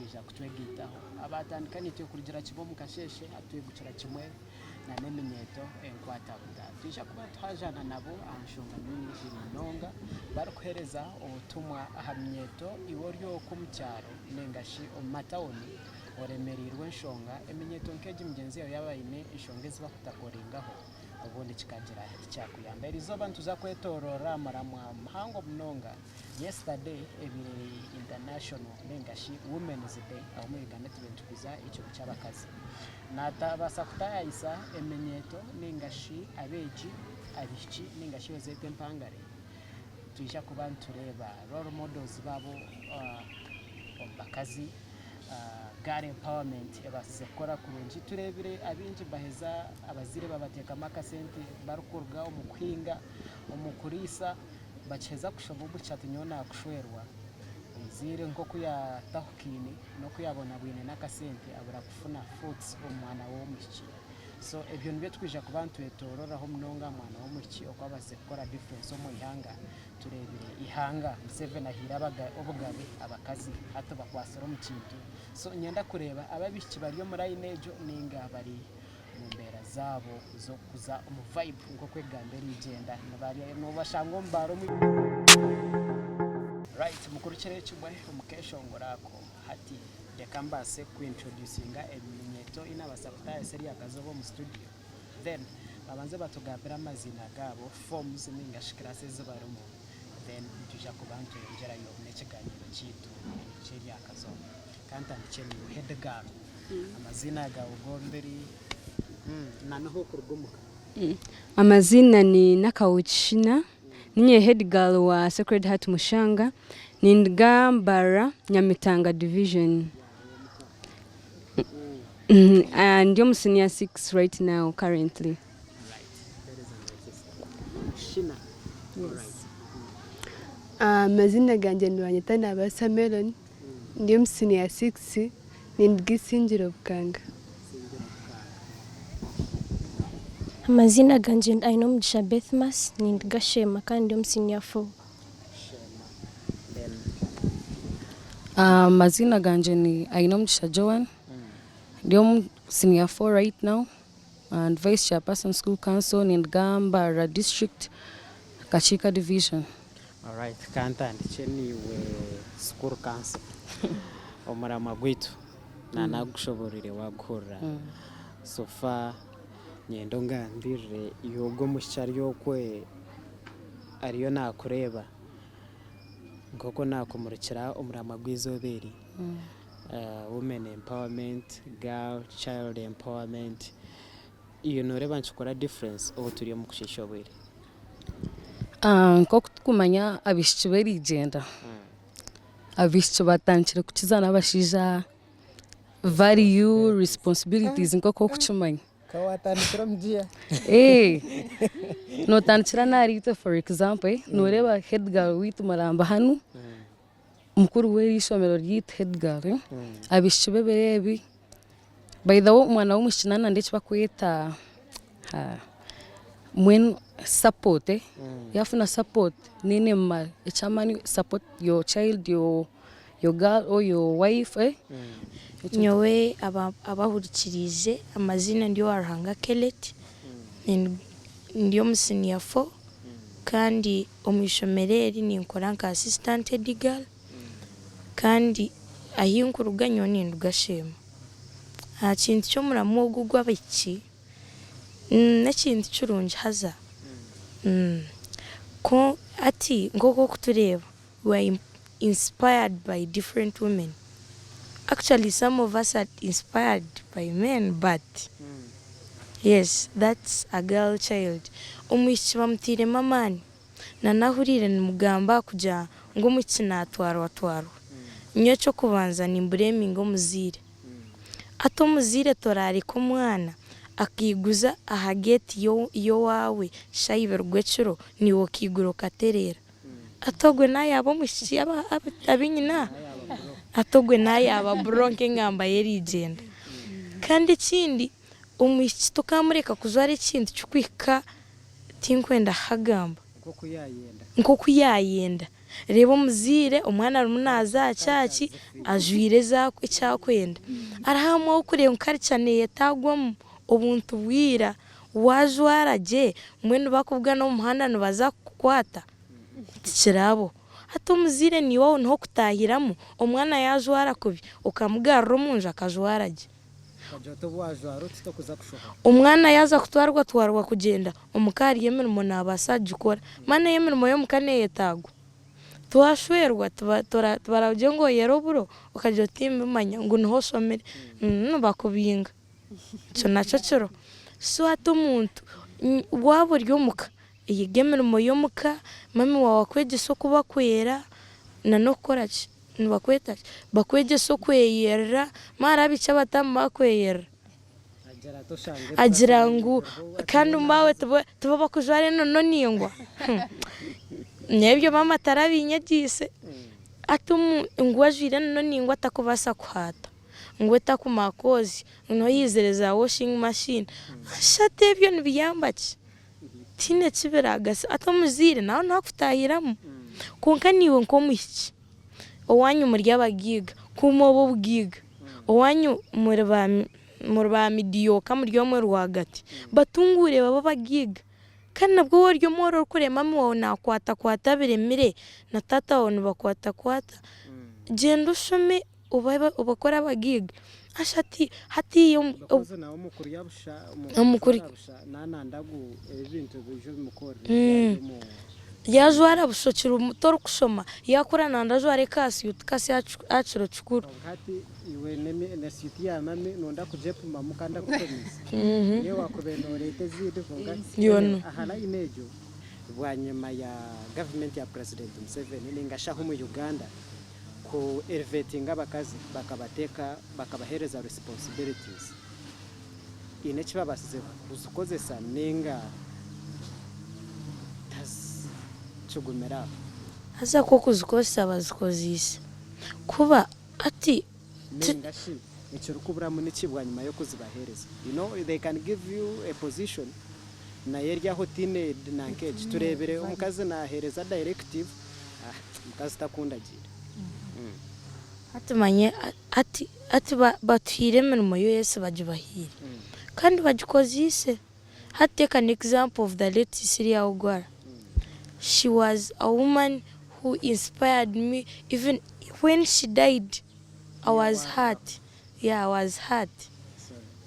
kwija kutwegaitaho. Abaatandika naitwe kurugira kimwe omu kasheeshe hati twigukira kimwe na n'eminyeeto enkwatabuta. Nitwija kuba nituhajaana nabo aha nshonga nyingi munonga barikuheereza obutumwa aha minyeeto iwe ori okwo omu kyaro nainga shi omu matawuni oremereirwe enshonga, eminyeeto nk'egi mugyenzi yaawe yaaba aine enshonga ezi barikutakoringaho obundi kikagira eki kyakuyamba. Erizooba nituza kwetoroora aha muramwa muhango munonga. Yesterday ebaire eri international ninga shi women's day ahu omuri Uganda tubaire nitukuza ekiro ky'abakazi. Natabaasa kutayayisa eminyeeto ninga shi abeegi, abaishiki ninga shi ozeete empangare, nitwija kuba nitureeba role models baabo omu bakazi, girl empowerment ebaasize kukora kurungi. Tureebire abaingi baheza abazaire babateekamu akasente barikuruga omu kuhinga, omu kuriisa. Bakiheza kushoma omwishiki ati nyowe naakushwerwa, omuzaire nk'oku yaatahukaine n'oku yaabonabwine n'akasente abura kufuna fruits omu mwana we w'omwishiki. So ebyo nibyo turikwija kuba nitwetoororaho munonga aha mwana w'omwishiki oku abaasize kukora difference omu ihanga. Tureebire eihanga Museveni ahaire obugabe abakazi hati bakwatsire omu kintu. So niinyenda kureeba aba abaishiki bari omu line egyo nainga bari omu mbeera zaabo z'okuza omu vibe nk'oku egambo erigyenda nobashanga omu baara omu Right mukurukire kimwe omu keeshongoro ako hati reka mbaase ku introducinga eminyeeto ei naabaasa kutaahisa erya kazooba omu studio then babanze batugambire amaziina gaabo, forms nainga shi class ezi barimu then nitwija kuba nitweyongyerayo n'ekigaaniiro kyaitu eky'erya kazooba. Ka ntandikye naiwe head girl. Amaziina gaawe gombiri na n'ahu orikuruga omuka. Amaziina ni Nakawuki Shina, ninye head girl wa Sacred Heart Mushanga, ninduga Mbarara Nyamitanga division. Ndi omu senior six right now currently. Amaziina gangye nibanyeta Nabaasa Melon. Ndi omu siniya sikisi, ninduga Isingiro Bukanga. Amaziina gangye ndi Ainomugisha Bethmas, ninduga Sheema kandi ndi omu siniya fo. Amaziina gangye ni Ainomugisha Joan, ndi omu siniya fo right now and vice chairperson school council ninduga Mbarara district Kakiika division. Alright kantandikye naiwe school council omuramwa gwaitu nanagushoboroire waguhurira so far nyenda ongambirire iwe ogwo omwishiki ari okwe ariyo nakureeba nkoku nakumurikira omuramwa gw'eizooba eri women empowerment, girl child empowerment iwe noreeba nikikora difference obu turi omu kushiisha obwire? Nk'oku turikumanya abaishiki b'erigyenda, abaishiki batandikire kukiza n'abashaija value, responsibilities nk'oku orikukimanya. Ka watandikira omu giya. Nootandikira n'ahari itwe for example, nooreeba head girl waitu muramba hanu, mukuru w'eishomero ryaitu head girl, abaishiki b'ebiro ebi, by the way omwana w'omwishiki naaba nayenda eki barikweta mbwenu support, yaafuna support neena emumara, eky'amaani support your child, your girl or your wife. Nyowe abahurikiriize amaziina ndi Owaruhanga Kellet, ndi omu siniya fo kandi Omu ishomero eri ninkora nka assistant head girl kandi ahi nkuruga nyowe ninduga Sheema. Aha kintu ky'omuramu ogu ogw'abaishiki n'ekintu kirungi haza hati nk'oku orikutureeba we are inspired by different women actually some of us are inspired by men but Yes that's a girl child omwishiki bamutairemu amaani nanahuriire nimugamba kugira ngu omwishiki natwarwa twarwa nyowe ekyokubanza nimbureminga omuzaire hati omuzaire torareka omwana akaiguza aha gate yowawe shaaha ibiri gwekiro naiwe okaigura okatereera hati ogwe nayaba omwishiki abinyina hati ogwe nayaba bro nkengamba yerigyenda kandi ekindi Omwishiki tokaamureka kujwara ekintu kikuhika tinkwenda kuhagamba nk'oku yaayenda. Reeba omuzaire omwana arimu naaza aha kyaki ajwaire eki arikwenda. Hariho ahamwe ahu orikureeba ngu culture neyetagwamu obuntu bwa ira, waajwara gye mbwenu bakubugana omu muhanda nibaza kukukwata? Tikirabaho. Hati omuzaire niiwe aho niho okutahiramu, omwana yaajwara kubi okamugarura omu nju akajwara gye. Omwana yaaza kutwarwa twarwa kugyenda omuka hariyo emirimo naabaasa kugikora. Mani emirimo y'omuka neeyetaagwa. Twashwerwa tibarakugira ngu oyere oburo okagira oti timbimanya ngu niho oshomire, nibakubinga. Ekyo nakyo kiriho. So hati omuntu waaba ori omuka, yega emirimo y'omuka, mami waawe akwegyese oku bakwera n'okukora ki? Nibakweta ki? Bakwegyesa okweyerera, mara abaishiki abatamu bakweyerera. Agira ngu kandi maawe tibo bakujwara enono ningwa. Nyowe ebyo maama tarabinyegyeise. Hati ngu ajwaire enono ningwa takubaasa kuhaata, ngu etakumara kwozya, ngu niho yaizire za washing machine. Hati ebyo nibiyamba ki? Tihaine eki biraagase. Hati omuzaire nawe naakutaahiramu. Kwonka naiwe nk'omwishiki, owaanyu muri abagaiga, kuuma obwo obugaiga. Owaanyu muri ba muri ba midiyoka muri omwe rwagati. Batunguure babe abagaiga. Kandi nabwo waaba ori omworo orikureeba maama waawe naakwatakwata biremire, na taata waawe nibakwatakwata, gyenda oshome. Obakore abagaiga. Haza hati hatiiya Because nawe omu kurya busha, omu kujwara busha nananda ngu ebintu biije bimukorere ebi ari omu. Yaajwara busha okiri muto orikushoma, yaakura nanda ajware ekaasiyuti kasi aha kiro kikuru. Kwonka hati iwe n'esuuti ya mami nonda kugyepimamu kandi akutomize. Niiwe waakubaire nooreeta ezindi kwonka aha line egyo bwanyima ya gavumenti ya Purezidenti Museveni nainga shi aha omu Uganda, ku elevatinga abakazi bakabateka bakabahereza responsibilities haine eki babasize kuzikozesa ninga kigumire aho. Haza kwo kuzikozesa bazikozeise kuba hati. Ninga shi ekirikuburamu niki bwanyima yokuzibahereza you know they can give you a position naye eri aho tiine nanka egi turebire omukazi nahereza directive Omukazi takundagiira. Hati manya hati hati batuhaire emirimo yo Yesu bagibahaire kandi bagikozeise. Hati take an example of the late Cecilia Ogwal. She was a woman who inspired me even when she died I was hurt yeah I was hurt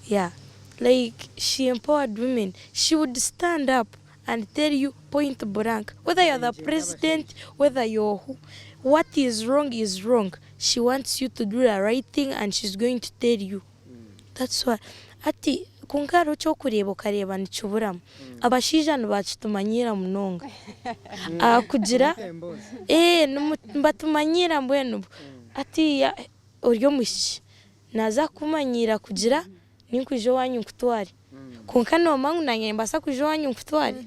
yeah like she empowered women she would stand up and tell you point blank whether you're the president whether you're who what is wrong is wrong she wants you to do the right thing and she's going to tell you that's why hati kwonka hariho ekyokureeba okareeba nikiburamu abashaija nibakitumanyiira munonga ahakugira ee nibatumanyiira mbwenu hatiiya ori omwishiki Naaza kukumanyiira kugira ninkwija owaanyu nkutware. Kwonka noomanya ngu naanye nimbaasa kwija owaanyu nkutware?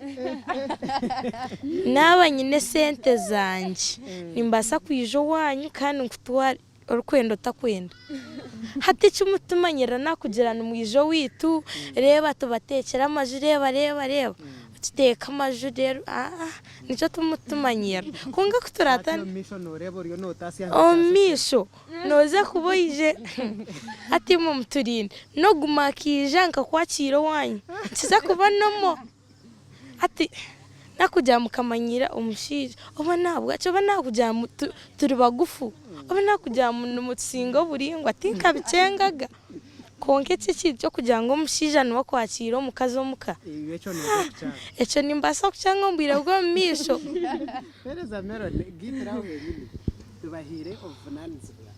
Naaba nyine esente zangye, nimbaasa kwija owaanyu kandi nkutware orikwenda otakwenda. Hati eki mutumanyirira naakugira nimwija owaitu, reeba tubateekyere amaju, reeba reeba reeba, tuteeke amaju reero aa nikyo tumutumanyirira. Kwonka ku Hati omu maisho nooreeba oriyo nootaasya nka omu kya maisho. Nooza kuba oije hati imwe muturinde. N'oguma akaija nkakwakiira owaanyu. Nikiza kuba normal. Hati nakugira mukamanyiira omushaija oba nahabwaki oba nakugira ngu turi bagufu oba nakugira ngu nimutusinga oburaingwa tinkabikyengaga. Kwonka eki ekintu ky'okugira ngu omushaija niwe akwakiira omukazi omuka, ekyo nimbaasa kukyanga omu bwire bw'omu maisho. Tubahaire obuvunanizibwa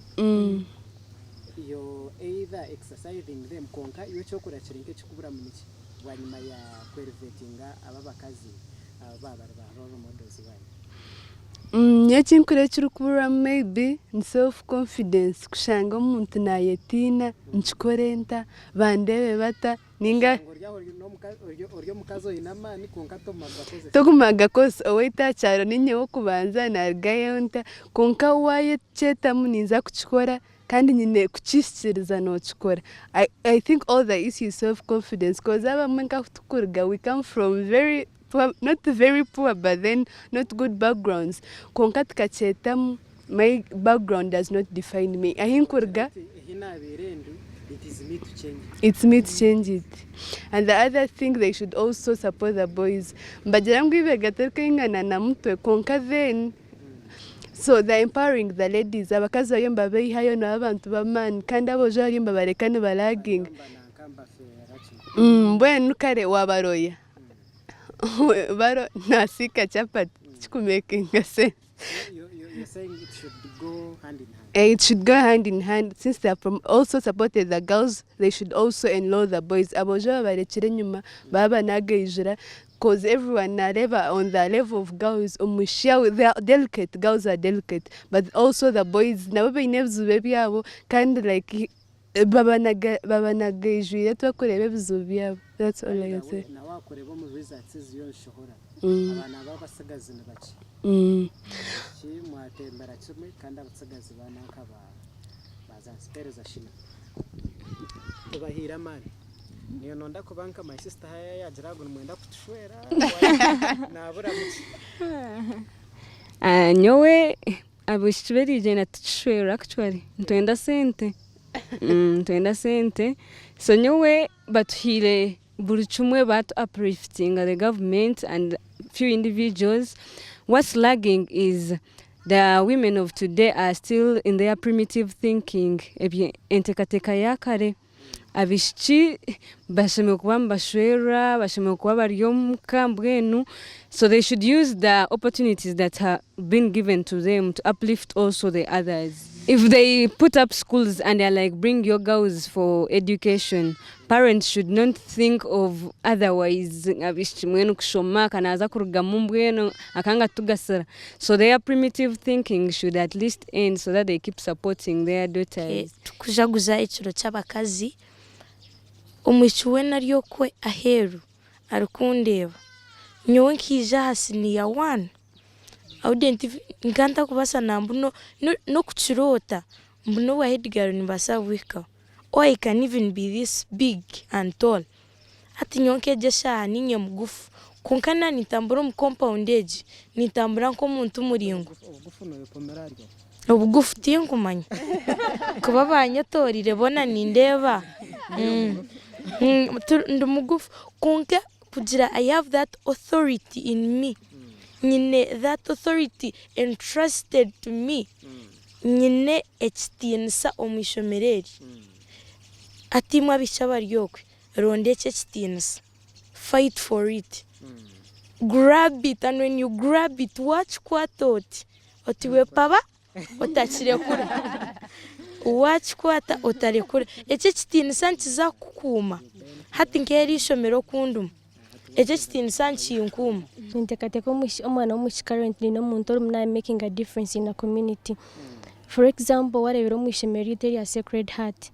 you're either exercising them kwonka iwe ekyokora kiri nk'ekikuburamu niki bwanyima ya ku elevatinga aba abakazi aba baaba bari ba role models banyu? Nyowe ekinkureeba ekirikuburamu maybe ni self confidence kushanga omuntu nayetiina nkikore nta, bandeebe bata. Ninga. Ori omukazi oine amaani kwonka toguma kugakozesa. Toguma kugakozesa. Owaitu aha kyaro niinye w'okubanza naarugayo nta, kwonka waayekyetamu ninza kukikora kandi nyine kukihikiiriza nookikora. I think all the issue is self confidence coz abamwe nk'ahu turikuruga we come from very. poor, not very poor but then not good backgrounds kwonka tukakyetamu my background does not define me ahi nkuruga It's me to change it and the other thing they should also support the boys nibagira ngu eibega tirikaingana na mutwe kwonka then so they are empowering the ladies abakazi bariyo nibabeihayo nabo abantu b'amaani kandi aboojo bariyo nibabareka nibaraginga mbwenu kare wabaroya baro nasiika chapati tikikumekinga sense. It should go hand in hand since they have also supported the girls they should also enroll the boys aboojo babarekire enyima babanagaijura coz everyone nareeba on the level of girls omushya they are delicate girls are delicate but also the boys nabo baine ebizibu ebyabo kandi like babanagaijwire tibakureeba ebizibu byabo that's all I can say. Nyowe abaishiki b'erigyenda tikishwerwa actually nitwenda sente, nitwenda sente so nyowe batuhaire buri kimwe batu upliftinga the government and few individuals what's lagging is the women of today are still in their primitive thinking enteekateeka ya kare. Abaishiki bashemereire kuba nibashwerwa, bashemereire kuba bari omuka mbwenu so they should use the opportunities that have been given to them to uplift also the others. If they put up schools and they are like bring your girls for education, parents should not think of otherwise abaishiki mbwenu kushoma ka naaza kurugamu mbwenu akanga kutugasira. So their primitive thinking should at least end so that they keep supporting their daughters. Tukujaguza ekiro ky'abakazi, omwishiki weena ari okwe aheeru arikundeeba, nyowe nkaija aha siniya wani, I wouldn't even nka ntakubaasa nambunu n'okukiroota mbu n'obwa head girl nimbaasa kubuhikaho or I can even be this big and tall. Hati nyowe nk'egi eshaaha niinye mugufu kwonka naaba nintambura omu compound egi, nintambura nk'omuntu muraingwa. Obugufu tinkumanya kuba banyetoreire boona nindeeba ndi mugufu kwonka kugira I have that authority in me, nyine that authority entrusted to me, nyine ekitiinisa omu ishomero eri. Hati imwe abaishiki abari okwe, ronda eki ekitiinisa, fight for it, grab it and when you grab it wakikwata oti, oti wepaba otakirekura, wakikwata otarekura, eki ekitiinisa nikiza kukukuuma, hati nk'eri ishomero oku ndimu, eki ekitiinisa nikinkuuma. Ninteekateeka omwana w'omwishiki currently n'omuntu orimu na makinga a difference in a community. For example wareebera omu ishomero ryaitu erya Sacred Heart,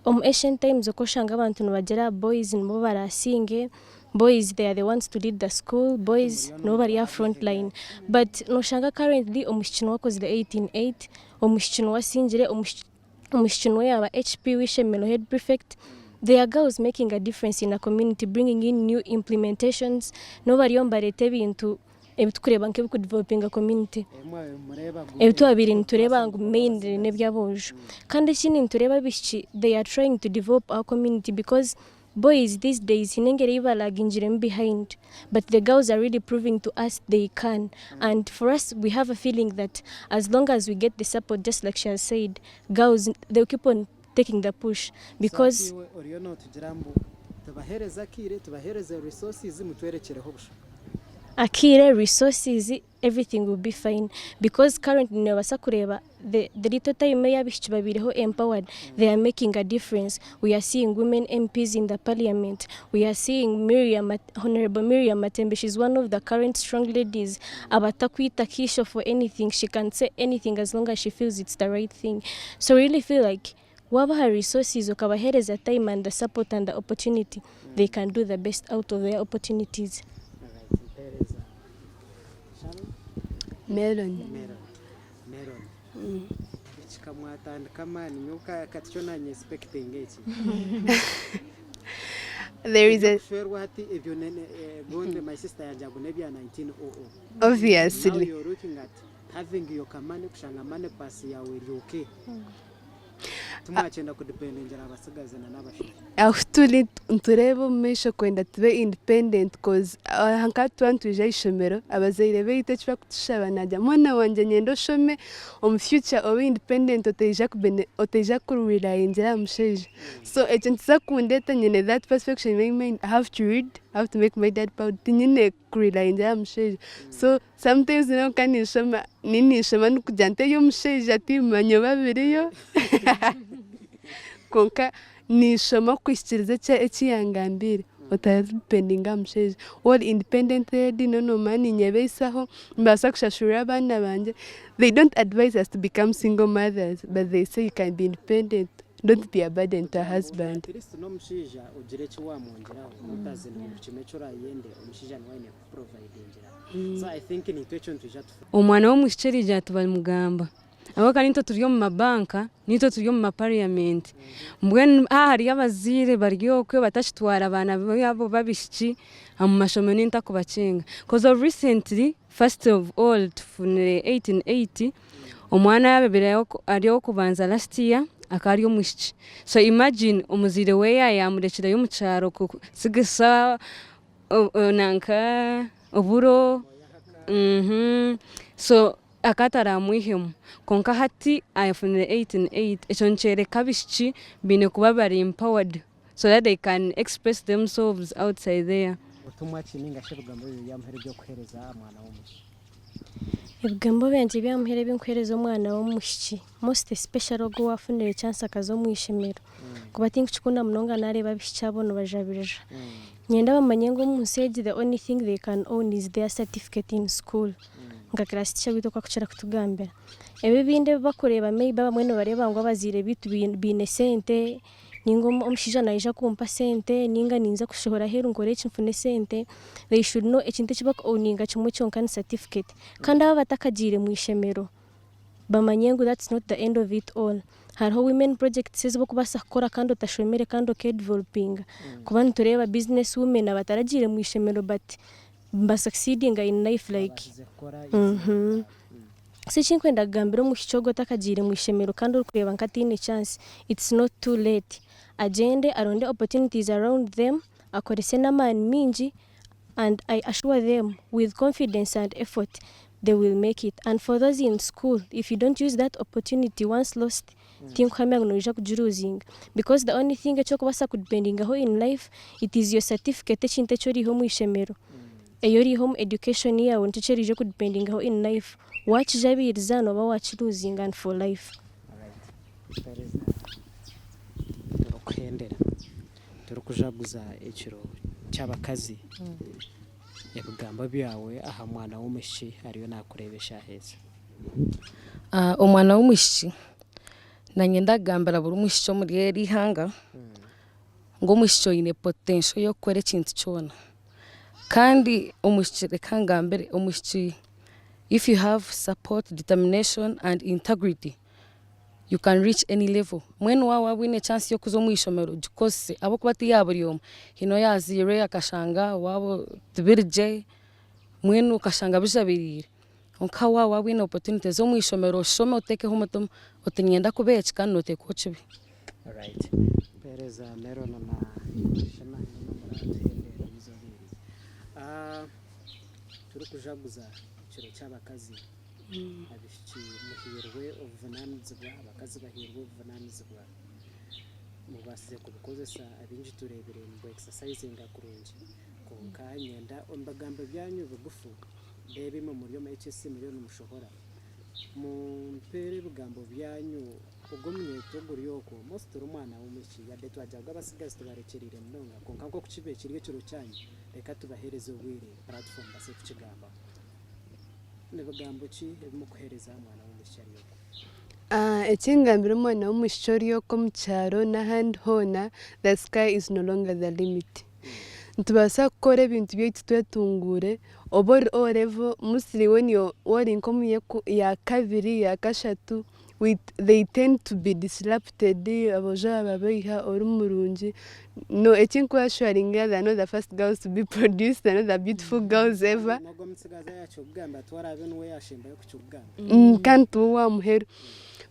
omu ancient times okaba oshanga abantu nibagira boys nibo baraasinge, boys they are the ones to lead the school, boys nibo bari aha front line but noshanga currently omwishiki niwe akozire 18-8, omwishiki niwe asingire, omwishiki niwe yaaba HP w'eishomero head prefect, there are girls making a difference in a community bringing in new implementations, nibo bariyo nibareeta ebintu ebi turikureeba nk'ebirikudevelopinga community. Ebi twabaire nitureeba ngu mainly n'eby'aboojo. Kandi ekindi nitureeba abaishiki they are trying to develop our community because boys these days haine engeri ei baragingiremu behind but the girls are really proving to us they can and for us we have a feeling that as long as we get the support just like she has said girls they will keep on taking the push because So hati iwe oriyo notugira mbu tubahereze akiire tubahereze resources mutwerekyereho busha. Akiire, resources, everything will be fine because currently nobaasa kureeba the the little time ei abaishiki babaireho empowered they are making a difference we are seeing women MPs in the parliament we are seeing Miriam Honourable Miriam Matembe she is one of the current strong ladies abatakwita kaisho for anything she can say anything as long as she feels it's the right thing so we really feel like wabaha resources okabaheereza time and the support and the opportunity they can do the best out of their opportunities. Alright, mpeereza Sharon? Melon. Melon. Melon. Eki ka mwatandika amaani nyowe ka tikyo naanye expectinga eki. There is a Ebyokushwerwa hati ebyo gonde my sister yagira ngu nebya 1900. Obviously. Now you're looking at having your ka money, kushanga money purse yawe eri okay. Timwakyenda kudependingira abasigazi na n'abashaija. Ahu turi nitureeba omu maisho kwenda tube independent, cause aha nka twaba nitwija aha ishomero, abazaire baitu eki barikutushaba naagira, "Mwana wangye, niinyenda oshome, omu future obe independent, otaija kurelyingira aha mushaija." So ekyo nikiza kundeeta nyine that perfection in my mind, I have to read, I have to make my dad proud, tinyine kurelyingira aha mushaija. So sometimes nyowe ninshoma, ninshoma ndikugira nti eby'omushaija timmanya oba biriyo, kwonka ninshoma kuhikiiriza eki yangambiire, otadependinga aha mushaija. Waaba ori independent lady noomanya ninyebeisaho, nimbaasa kushashurira abaana bangye. They don't advise us to become single mothers, but they say you can be independent, don't be a burden to a husband. At least n'omushaija ogire eki wamwongyeraho, otazine buri kimwe eki orayende omushaija niwe aine kuprovidingira. So I think nitwe ekyo nitwija tufa. Omwana w'omwishiki eriija tibamugamba ahabw'okuba nitwe turi omu mabanka, nitwe turi omu mapariyamenti, mbwenu haaba hariyo abazaire bari okwe batakitwara abaana baabo b'abaishiki omu mashomero nintakubakyenga, cause of recently, first of all, tufunire 1880, omwana yaaba ari ow'okubanza last year akaba ari omwishiki. So imagine omuzaire we yaamurekireyo omu kyaro kusigisa nanka oburo, so akaba ataramwihemu, kwonka hati afunire 18.8. Ekyo nikyoreka abaishiki baine kuba bari empowered so that they can express themselves outside there. Butumwa ki ninga shi ebigambo bibiri byamuheru eby'okuheereza omwana w'omwishiki? Ebigambo byangye byamuheru ebi nkuheereza omwana w'omwishiki, most especially ogwo owafunire chance akaza omu ishomero, kuba tinkukikunda munonga nareeba abaishiki abo nibajabirira. Niinyenda bamanye ngu omu nsi egi the only thing they can own is their certificate in school, nka class teacher waitu oku akukira kutugambira. Ebi ebindi ebi bakureeba, maybe abamwe nibareeba ngu abazaire beitu biine sente, ninga omushaija naija kumpa sente, ninga ninza kushohora aheeru nkore eki nfune sente, they should know ekintu eki baku owninga kimwe kyonka ni certificate. Kandi abo abatakagiire mu ishomero bamanye ngu that's not the end of it all. Hariho women projects ezi barikubaasa kukora kandi otashomire kandi okedevelopinga. Kuba nitureeba business women abataragiire mu ishomero but nibasucceedinga in life like. Babaasize kukora eiziina. So eki ndikwenda kugambira omwishiki ogwo otakagiire mu ishomero kandi orikureeba nk'ataine chance, it's not too late. Agyende aronde opportunities around them, akorese n'amaani mingi, and I assure them with confidence and effort they will make it. And for those in school, if you don't use that opportunity once lost, tinkuhamya ngu noija kugiruzinga, because the only thing eki orikubaasa kudependingaho in life, it is your certificate, ekintu eki oriiha omu ishomero. Ei oriiha omu education yaawe nikyo eki oriija kudependingaho in life. Waakijabiiriza nooba waakiruzinga and for life. Alright. Pereza turikuhendera turikujaguza ekiro ky'abakazi, ebigambo byawe aha mwana w'omwishiki ariyo naakureeba eshaaha ezi. Omwana w'omwishiki, naanye ndagambira buri mwishiki omuri eri ihanga ngu omwishiki oine potential y'okukora ekintu kyona. Kandi omwishiki, reka ngambire omwishiki, if you have support, determination and integrity, you can reach any level. Mbwenu waaba waaba oine chance y'okuza omu ishomero, gikozese ahabw'okuba ti ya buri omwe. Haine oyaazairwe akashanga owaabo tibiri gye, mbwenu okashanga bijabiriire. Kwonka waaba waaba oine opportunity za omu ishomero oshome oteekeho omutima oti niinyenda kuba eki kandi nooteekwa okibe. Alright. Mpereza Meron na Shema nimwe muratuhendera eizooba eri. Ah, turikujaguza ekiro ky'abakazi, abaishiki muhairwe obuvunanizibwa, abakazi bahairwe obuvunanizibwa, mubaasize kubukozesa, abaingi tureebire nibu exercisinga kurungi, kwonka niinyenda omu bigambo byanyu bigufu, ndeeba imwe muri omu HSC muriyo nimushohora, mumpeere ebigambo byanyu, ogwo omunyeeto oguri okwo, most ori omwana w'omwishiki, yade twagira ngu abatsigazi tubarekyereire munonga, kwonka nk'oku kibe kiri ekiro kyanyu, reka tubaheereze obwire, platform babaase kukigambaho. Ni bigambo ki ebi murikuheereza omwana w'omwishiki ari okwo? Eki ngambira omwana w'omwishiki ori okwo omu kyaro n'ahandi hoona, the sky is no longer the limit. Nitubaasa kukora ebintu byaitu twetunguure, oba ori O level, mostly when you waaba ori nk'omu ya kabiri, ya kashatu. We, they tend to be disrupted, aboojo bababeiha ori murungi. No, eki nkuba assuringa they are not the first girls to be produced, they are not the beautiful girls ever. N'ogwo omutsigazi ayaakikugamba ti oraabe niwe yaashembayo kukikugamba. Kandi tiwe owaamuheru.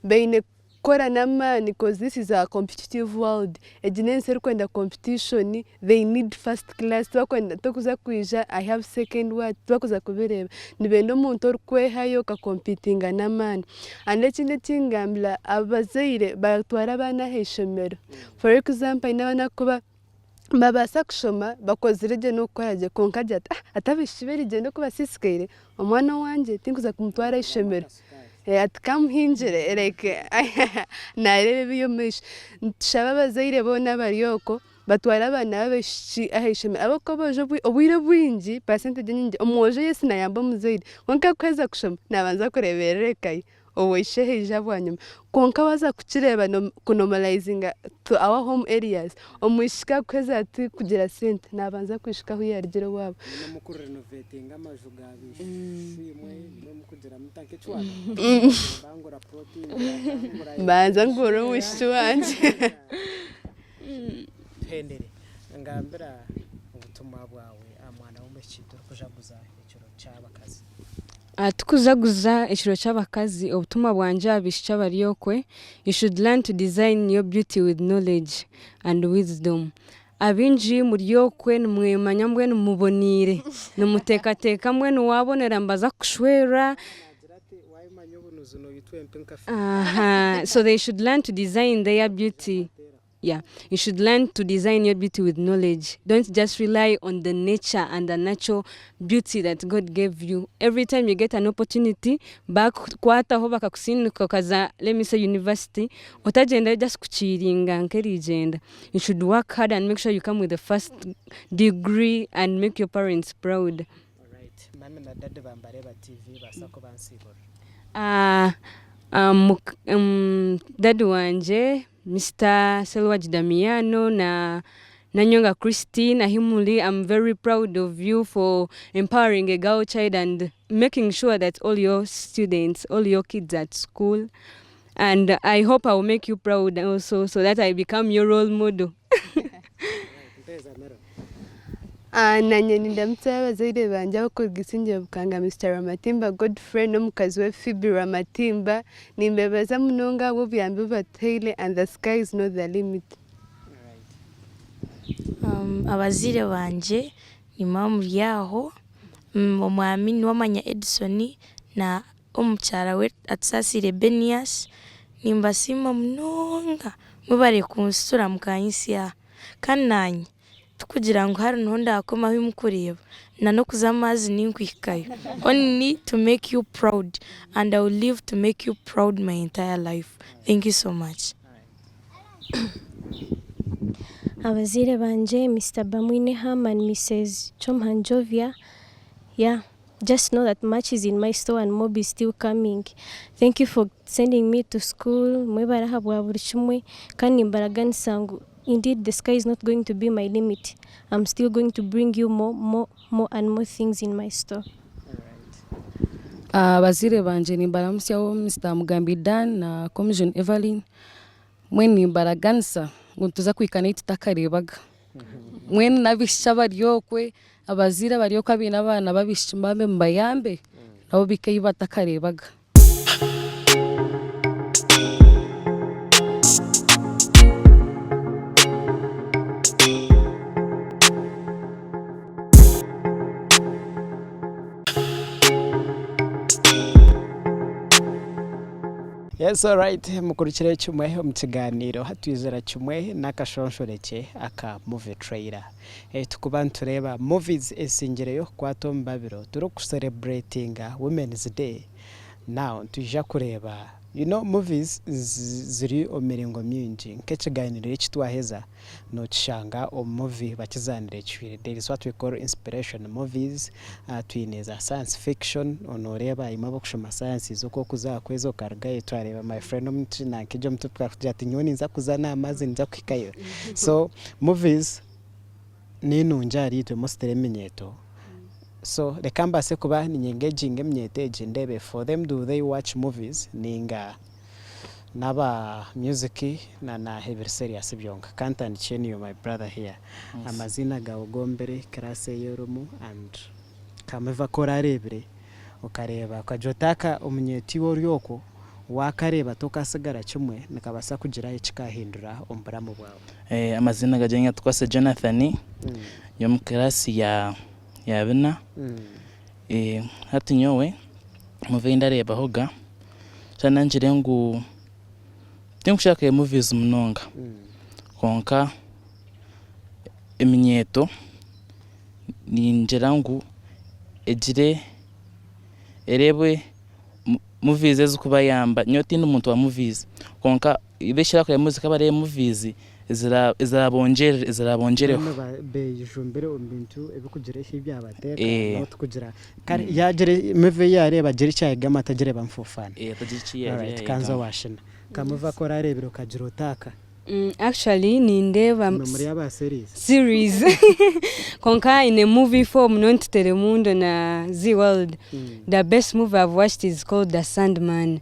Baine kukora n'amaani coz this is a competitive world, egi n'ensi erikwenda competition, they need first class, tibakwenda tokuza kwija I have second what, tibakuza kubireeba, nibenda omuntu orikwehayo oka competinga n'amaani. And ekindi eki ngambira abazaire batware abaana aha ishomero, for example haine abaana abakuba Nibabaasa kushoma bakozire gye n'okukora gye kwonka agira ati, hati abaishiki b'erigyenda oku basiisikaire, omwana owangye tinkuza kumutwara aha ishomero, ati kamuhingire like naareeba ebiri omu maisho. Nitushaba abazaire boona abari okwo batware abaana b'abaishiki aha ishomero ahabw'okuba aboojo obwire obwingi percentage enyingi omwojo yes naayamba omuzaire kwonka kuheza kushoma naabanza kureeberera eka ye. Ow'eishe haija bwanyima. Kwonka waaza kukireeba ku normalizinga to our home areas, omwishiki akuheza ati kugira sente nabanza kwishika ahu yarugire owaabo. Nimwe muku renovatinga amaju ga b'eishe-imwe, nimwe mukugira muta nk'ekiwaata bangura plot ngura Mbanza ngura omwishiki wangye. Tuhendere, ngambira obutumwa bwawe aha mwana w'omwishiki turikujaguza ekiro ky'abakazi. Tukujaguza ekiro ky'abakazi, obutumwa bwangye aha baishiki abari okwe, you should learn to design your beauty with knowledge and wisdom. Abaingi muri okwe nimwemanya mbwenu muboneire, nimuteekateeka mbwenu waabonera nibaza kukushwera, so they should learn to design their beauty. Yeah you should learn to design your beauty with knowledge don't just rely on the nature and the natural beauty that God gave you every time you get an opportunity bakukwataho bakakusindika okaza let me say university otagyendayo just kukiiringa nk'erigyenda you should work hard and make sure you come with the first degree and make your parents proud. Alright mummy na daddy bambareeba TV baasa kubansiiburira. Ah, um, um, daddy wangye Mister Selwagi Damiano na Nanyonga Christine ahi muri am very proud of you for empowering a girl child and making sure that all your students, all your kids at school and I hope I will make you proud also so that I become your role model. Nanye nindamutsya abazaire bangye abakuruga Isingiro Bukanga Mister Rwamatimba Godfrey n'omukazi we Phoebe Rwamatimba. Nimbebaza munonga ahabw'obuyambi obu batuhaire and the sky is not the limit. Abazaire bangye ni maama Muryaho, omwami Niwamanya Edson na omukyara we Atusaasiire Benias. Nimbasiima munonga mwebare kunsitura mukanyitsya aha. Kandi naanye Tikugira ngu hariho niho ndakoma ahu mukureeba, na n'okuza amaazi ninkuhikayo. Only to make you proud and I will live to make you proud my entire life. Thank you so much. Abazaire bangye Mister Bamwine Ham and Mises Kyomuhangi Jovia yeah just know that much is in my store and more be still coming thank you for sending me to school mwebare ahabwa buri kimwe kandi nimbaraganisa ngu Indeed the sky is not going to be my limit, am still going to bring you more, more, more and more things in my store. Abazaire bangye nimbaramutsyaho Mister Mugambi Dan na Commission Evelyn, mbwenu nimbaraganisa ngu nituza kuhika n'ei tutakareebaga. Mbwenu n'abaishiki abari okwe, abazaire abari okwe abaine abaana b'abaishiki mubabe mubayambe nabo bahike ei batakareebaga. Yes alright mukurikire kimwe omu kiganiiro hatwizira kimwe n'akashonshorekye aka movie trailer. Tukuba nitureeba movies ezisingireyo kukwata omu babiro turiku celebratinga women's day now nitwija kureeba you know movies ziri omu miringo mingi nk'ekiganiro eki twaheza nokishanga omu movie bakizaanire kihwire there is what we call inspiration movies twine za science fiction noreeba imwe abarikushoma science oku orikuza aha kwezi okarugayo twareeba my friend omu nanka egyo omu akagira ati nyowe ninza kuza n'aha maazi ninza kuhikayo so movies Ninungi ahari itwe mostly eminyeeto so reka mbaase kuba ninyengeginga eminyeeto egi ndeebe for them do they watch movies ninga. N'aba music na na ebiri serious byonka. Kantandikye niiwe my brother here. Amaziina gaawe gombire, class ei orimu and ka movie aku orareebire okareeba okagira oti aka omunyeeto iwe ori okwo waakareeba tokaasigara kimwe nikabaasa kugira eki kaahindura omu buramu bwawe. Amaziina gangye Nyatukwase Jonathan, ndi omu class ya bina. Hati nyowe movie ei ndareebahoga Kyana ngire ngu tinkushaka kureeba movies munonga kwonka eminyeeto ningira ngu egire ereebe movies ezikubayamba nyowe tindi muntu wa movies kwonka bo eki barakureba movies ka bareebe movies ezirabongyereho. Mbwenu bejumbire omu bintu ebikugira ebi byabateeka not kugira kare yagira movie eyi yareeba agire eki yayegamu atagireeba nfuufaana. Alright kanze owa Shina. Ka movie aku orareebire okagira oti aka. Actually nindeeba Imwe muri aba series. series kwonka in a movie form not Telemundo na Zee World the best movie I've watched is called The Sandman.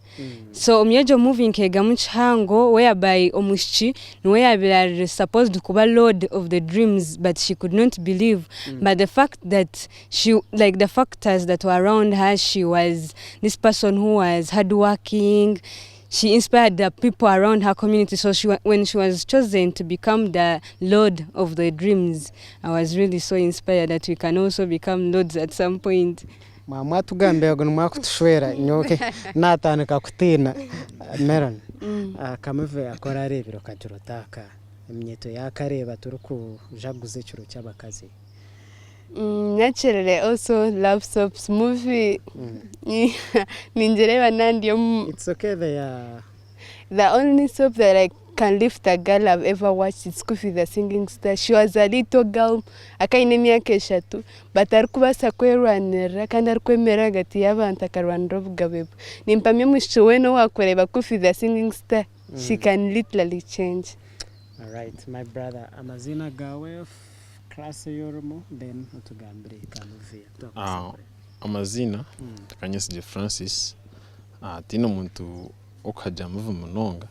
So omuri egyo movie nkeegamu kihango whereby omwishiki niwe yaabaire ari supposed kuba lord of the dreams but she could not believe but the fact that she like the factors that were around her she was this person who was hard working she inspired the people around her community so she when she was chosen to become the lord of the dreams I was really so inspired that we can also become lords at some point. Mwaba mwatugambira ngu nimwakutushwera nyowe natandika kutiina. Meron, akamuvi aku orareebire okagira oti aka eminyeeto yaakareeba turikujaguza ekiro ky'abakazi. Naturally also love soaps movie ningireeba naba ndi omu. It's okay they are. The only soap that I can lift a girl I've ever watched is Kufi the singing star. She was a little girl akaba aine emyaka eshatu but arikubaasa kwerwanirira kandi arikwemerera ahagati y'abantu akarwanirira obugabe bwe. Nimpamya omwishiki weena owaakureeba Kufi the singing star she can literally change. Alright my brother amaziina gaawe, class ei orimu then otugambire ka movie aku twakubaasa kureeba. Amaziina Kanyesigye Francis, tihaine omuntu w'okuhagira movie munonga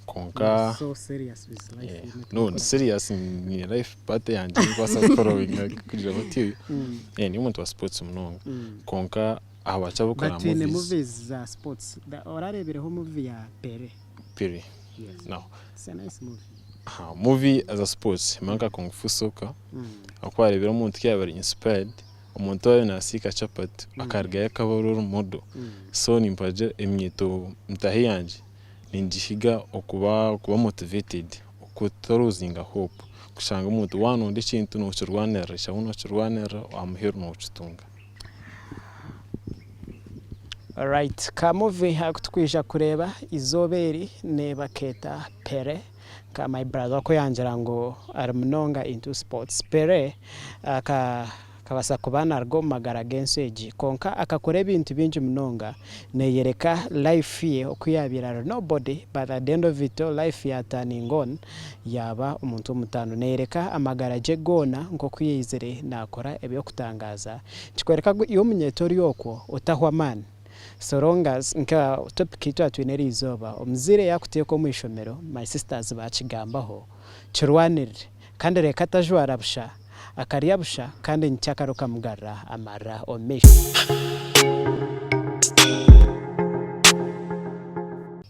kwonka no ndi serious nyine life part yangye ei ndikubaasa kuforowinga kugira bati ndi omuntu wa sports munonga kwonka aha bakira abarikukora But twine movies movies za sports orareebireho movie ya Pele? Pele no. It's a nice movie. Aha movie za sports nimanya nka Kung Fu Soccer ahakuba wareebire omuntu ku yaabaire inspired Omuntu waaba nasiika chapati akarugayo akaba role model so nimpagira eminyeeto ntaahi yangye ningihiga okuba motivated okutaruzinga hope kushanga omuntu waaba noyenda ekintu nokirwanirira shaba nokirwanirira aha muheru nokitunga. Alright ka movie aku tukwija kureeba eizooba eri nebakeeta Pele Nka my brother ku yangira ngu ari munonga into sports Pele akabaasa kuba naruga omu magara g'ensi egi kwonka akakora ebintu bingi munonga neyereka life ye oku yabaire ari nobody but at the end of it all life ya turning on yaaba omuntu w'omutaano. Neyereka amagara gye goona nk'oku yaizire nakora eby'okutangaaza nikikworeka ngu iwe omunyeeto ori okwo otahwa amaani. So long as nka topic ei twaba twine eriizooba, omuzaire yaakuteeka omu ishomero, my sisters baakigambaho, kirwanirire kandi reeka atajwara busha, akarya busha kandi nyikyakare okamugarura amarira omu maisho.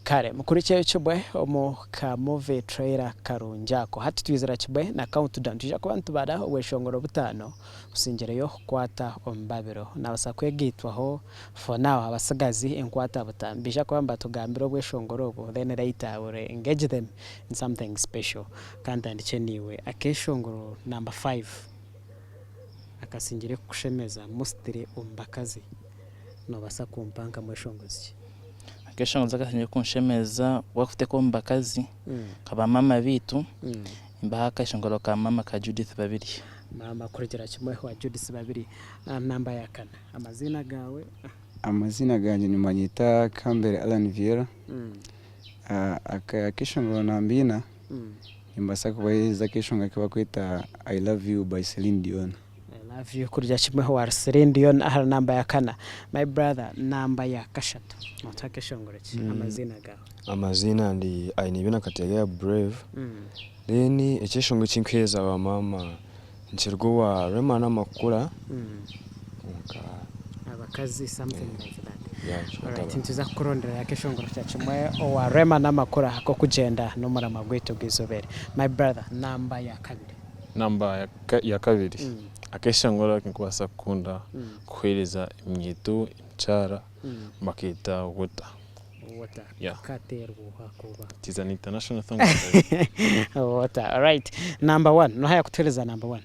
Kare mukurikyeyo kimwe omu ka movie trailer karungi ako. Hati twizira kimwe na countdown. Nitwija kuba nitubara obweshongoro butaano. Osingyereyo kukwata omubabiro. Naabaasa kwegaitwaho for now abatsigazi enkwata buta. Nibaija kuba nibatugambira obweshongoro obu then later we will engage them in something special. Ka ntandikye naiwe. Akeshongoro number five akasingire kukushemeza mostly omu bakazi noobaasa kumpa nka mweshongozi ki? Akeshongozi akasingire kunshemeza wakuteeka omu bakazi nka ba maama beitu Nimbaha akeshongoro ka maama ka Judith Babirye. Maama kurugira kimwe owa Judith Babirye. Namba ya kana. Amaziina gaawe? Amaziina gangye nibanyeta Kambere Allan Viera. Akeshongoro namba ina nimbaasa kubaheereza akeshongoro aku barikweta I love you by Celine Dion. I Love you kurya kimwe wa Celine Dion ahari namba ya kana. My brother namba ya kashatu notuha keshongoro ki? Amaziina gaawe. Amaziina ndi Ainebyona Kategaya Brave then ekyeshongoro ekinkuheereza ba maama nikiruga owa Rema Namakula kwonka Abakazi something like that. yeah Alright aba. nituza kukurondera akeshongoro kya kimwe owa Rema Namakula ak'okugyenda n'omurama gwaitu gw'eizooba eri. My brother namba ya kabiri. Namba ya kabiri, akeshongoro aku ndikubaasa kukunda kuheereza eminyeeto emikyara bakeeta Water. Water. Yeah. Kateerwa oha kuba? It is an international song. Water. Alright. Number one. Noha yakutuheereza number one?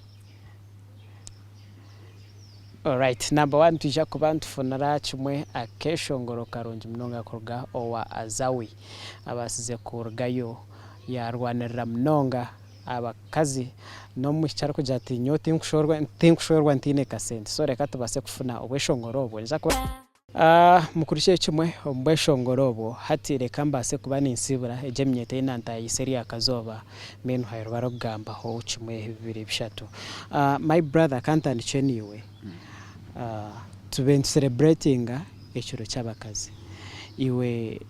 Alright. Number one twija kuba nitufunira kimwe akeshongoro karungi munonga kuruga owa Azawi. Abaasize kurugayo yaarwanirira munonga abakazi n'omwishiki arikugira ati nyowe tinkushwerwa ntaine kasente. So reka tubaase kufuna obweshongoro obwo. Ninza kuba Mukurikire kimwe omu bweshongoro obwo. Hati reka mbaase kuba ninsiibura egyo eminyeeto ei naantayaayise erya kazooba mbwenu hairwe barikugambaho kimwe bibiri bishatu. My brother ka ntandikye naiwe. Tube nitusereburetinga ekiro ky'abakazi. Iwe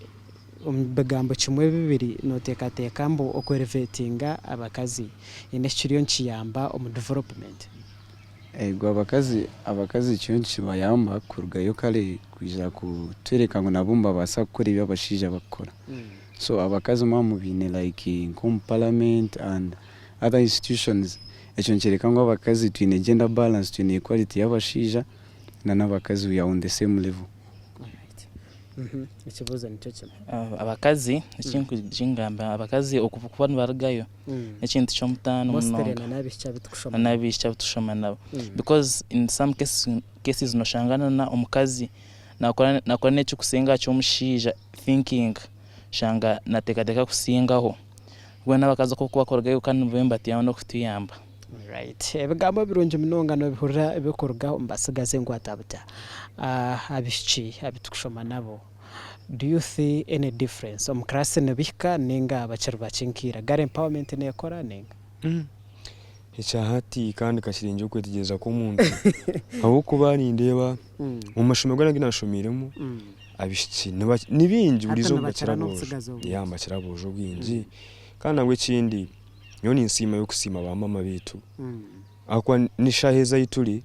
omu bigambo kimwe bibiri nooteekateeka mbu okwerivetinga abakazi haine eki kiriyo nikiyamba omu development? Eego abakazi abakazi kiriyo nikibayamba kurugayo kare kwija kutworeka ngu nabo nibabaasa kukora ebi abashaija barikukora. So abakazi mwaba mubaine like nk'omu parliament and other institutions ekyo nikyoreka ngu abakazi twine gender balance twine equality y'abashaija na n'abakazi we are on the same level. Ekibuuzo nikyo kimwe. Abakazi ekingamba abakazi okuba nibarugayo n'ekintu ky'omutaano Mostly munonga na n'abaishiki abu turikushoma na nabo. n'abaishiki abu turikushoma nabo because in some cases noshanga na omukazi nakora nakora n'ekirikusinga aha ky'omushaija thinking oshanga nateekateeka kusingaho mbwenu abakazi oku barikurugayo ka nibo nibatuyamba n'okutuyamba. Right. Ebigambo birungi munonga nobihurira ebirikuruga omu batsigazi enkwatabuta. Abaishiki abu turikushoma nabo, do you see any difference? Omu class nibahika ninga bakiri bakye nka ira? Girl empowerment nekora ninga? Ekya hati kandi kakirengye okwetegyereza kw'omuntu ahabw'okuba nindeeba omu mashomero goona agu naashomiiremu abaishiki ni baingi Hati buri izooba nibakira nibakira aboojo, n'obutsigazi obwingi. yeah nibakira aboojo obwingi kandi nabwo ekindi Nyowe ninsiima y'okusiima ba maama baitu ahakuba n'eshaaha ezi ahu turi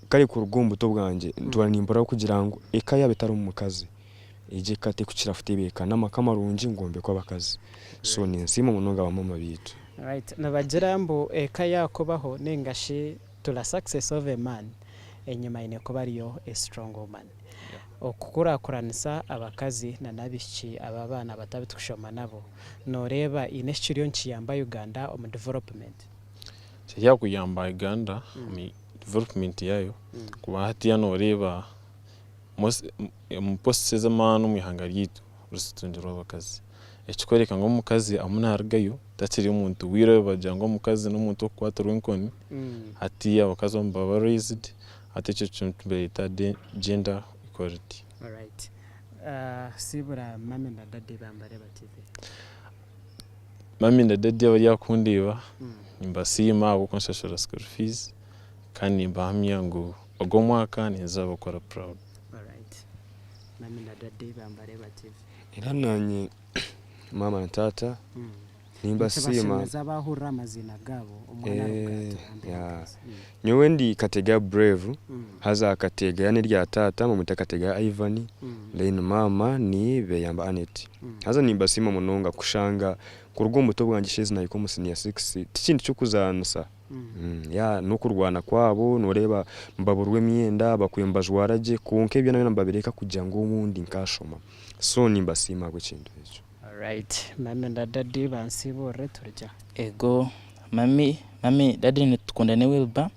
kare kuruga omu buto bwangye ntuura nimpurira kugira ngu eka yaaba etarimu mukazi egyo eka terikukira kutebeekana n'amaka marungi ngombekwa abakazi so ninsiima munonga ba maama baitu. Right nibagira mbu eka yakubaho ninga shi to the success of a man enyima haine kuba hariyo a strong woman. Okukurakuranisa abakazi na n'abaishiki aba abaana bato abu turikushoma nabo, noreeba haine eki kiriyo nikiyamba Uganda omu development? Kiryakuyamba Uganda omu development yaayo kuba hatiiya noreeba most omu posts ez'amaani omu ihanga ryaitu zitungirwe abakazi. Ekikworeka ngu omukazi ahu narugayo takiri omuntu wiira bagira ngu omukazi n'omuntu w'okukwatirwa enkoni, hatiiya abakazi obu nibaba raised hati ekyo kintu nibakyeta gender equality. Alright. Siibura mummy na daddy Bambareba TV. Mummy na daddy abari aha kundeeba nimbasiima ahabw'okunshashurira school fees kandi nimbahamya ngu ogu omwaka ninza bakora proud. Alright. Mummy na daddy Bambareba TV. Era naanye maama na taata nimbasiima. Nikibashemeza baahurira amaziina gaabo omwana arikugira ati Bambi Lucas. Nyowe ndi Kategeya Brave haza Kategeya n'erya taata bamweta Kategeya Ivan then maama ni Beyamba Annet. Haza nimbasiima munonga kushanga kuruga omu buto bwangye shaaha ezi nahika omu siniya sikisi tikintu ky'okuzaanisa. Yeah n'okurwana kwabo noreeba nibaburwa emyenda bakwiire nibajwara gye kwonka ebyo byoona nibabireeka kugira ngu obundi nkaashoma so nimbasiima ahabw'ekintu ekyo. Alright mummy na daddy bansiiburire turya. Ego mummy mummy daddy ni Tukundane Wilber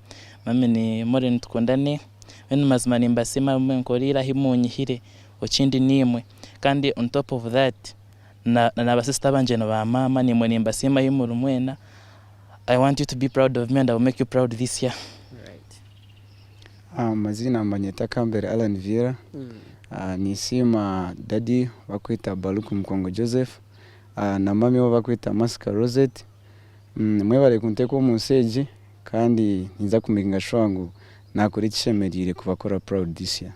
mummy ni Moreen Tukundane mbwenu mazima nimbasiima ahabw'ebi munkoreire ahu munyihire ekindi niimwe kandi on top of that na na ba sister bangye na ba maama naimwe nimbasiima ahu muri mwena I want you to be proud of me and I will make you proud this year. Amaziina nibanyeta Kambere Allan Vieira, ninsiima daddy barikweta Baluku Mukongo Joseph na mummy ou barikweta Masika Rosette, mwebare kunteeka omunsi egi. Kandi ninza ku makinga sure ngu nakora ekishemereire kubakora proud this year.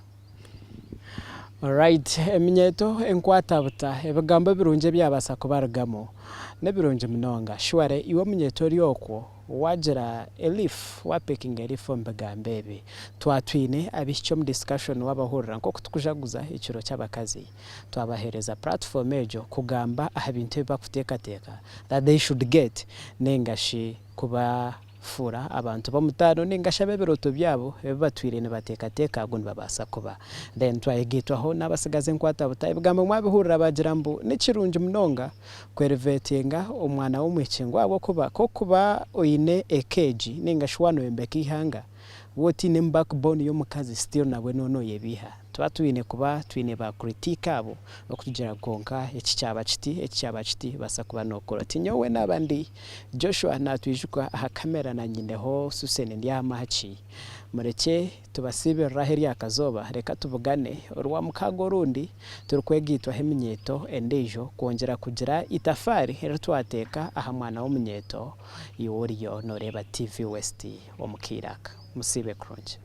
Alright, eminyeeto enkwatabuta, ebigambo ebirungi ebyabaasa kubarugamu n'ebirungi munonga. Surely iwe omunyeeto ori okwo wagira a leaf, wa pickinga a leaf omu bigambo ebi. Twatwine abaishiki omu discussion wabahurira nk'oku tukujaguza ekiro ky'abakazi. Twabaheereza platform egyo kugamba aha bintu ebi bakuteekateeka that they should get nainga shi kubafuura abantu b'omutaano nainga shi ab'ebirooto byabo ebi batwire nibateekateeka ngu nibabaasa kuba. Then twayegaitwaho n'abatsigazi enkwatabuta, ebigambo mwabihurira baagira mbu ni kirungi munonga ku elevatinga omwana w'omwishiki ngu ahabw'okuba ku orikuba oine eka egi nainga shi waaba noyombeka eihanga, waaba otainemu backbone y'omukazi still nabwe nooba nooyebeiha. Nituba twine kuba twine ba critique abo okutugira ngu kwonka eki kyaba kiti, eki kyaba kiti, baasa kuba nokora oti. Nyowe naaba ndi Joshua natwijuka aha camera na nyineho Susen ndi aha maaki. Murekye tubasiibirire aha erya kazooba reka tubugane orwamukaaga orundi turikwegaitwaho eminyeeto endiijo kwongyera kugira itafaari eri twateeka aha mwana w'omunyeeto iwe oriyo noreeba TV West omu kaire aka. Musiibe kurungi.